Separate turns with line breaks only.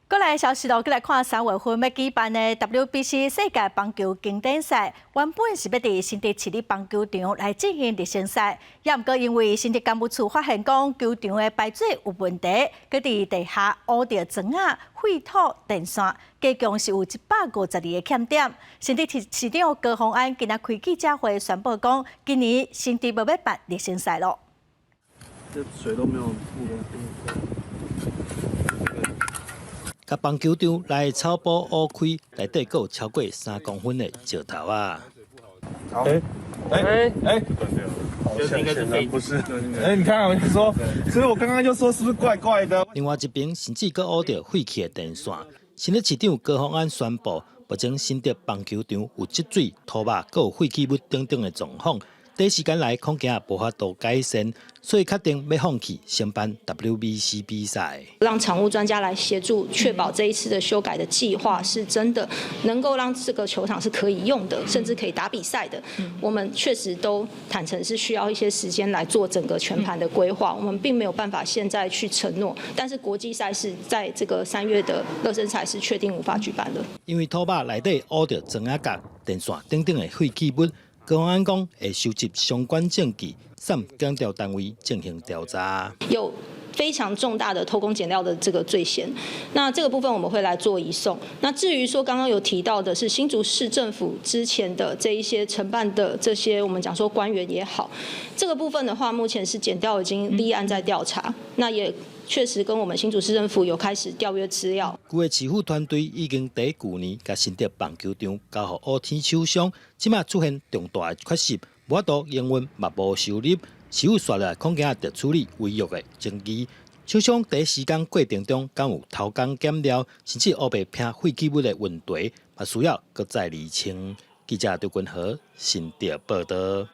閣來消息囉，閣來看3月份欲舉辦的 WBC 世界棒球經典賽，原本是欲佇新竹市立棒球場來進行熱身賽，也毋過因為新竹工務處發現講球場的排水有問題，閣佇地下挖著磚仔、廢土、電線，加共是有152個欠點。新竹市市長高虹安今仔開記者會宣布講，今年新竹無欲辦熱身賽囉。
這水都沒有。
共棒球場內草埔挖開，內底閣有超過3公分的石頭仔。
哎哎哎，
顯然不是。
哎，你看，我就說，所以我剛剛就說，是不是怪怪的？
另外一邊，甚至閣挖著廢棄的電線。新竹市長高虹安宣布，目前新竹棒球場有積水、塗肉、閣有廢棄物等等的狀況，短時間內恐驚無法度改善，所以決定欲放棄承辦 WBC 比賽。
讓場務專家來協助，確保這一次的修改的計劃是真的能夠讓這個球場是可以用的，甚至可以打比賽的。我們確實都坦誠是需要一些時間來做整個全盤的規劃，我們並沒有辦法現在去承諾。但是國際賽事在這個3月的熱身賽是確定無法舉辦的。
因為塗肉內底挖著磚仔角、電線等等的廢棄物。高虹安講會收集相關證據，送檢調單位進行調查。
有非常重大的偷工減料的這個罪嫌，那這個部分我們會來做移送。那至於說剛剛有提到的是新竹市政府之前的這一些承辦的這些我們講說官員也好，這個部分的話，目前是檢調已經立案在調查，那也確實跟我們新竹市政府有開始調閱資料。
舊的市府團隊已經佇舊年共新竹棒球場交予烏天手上，這馬出現重大的缺失，無法度營運嘛無收入，市府紲來恐驚著處理違約的爭議。廠商佇施工過程中，敢有偷工減料，甚至烏白拼廢棄物的問題，嘛需要閣再釐清。記者劉君和新竹報導。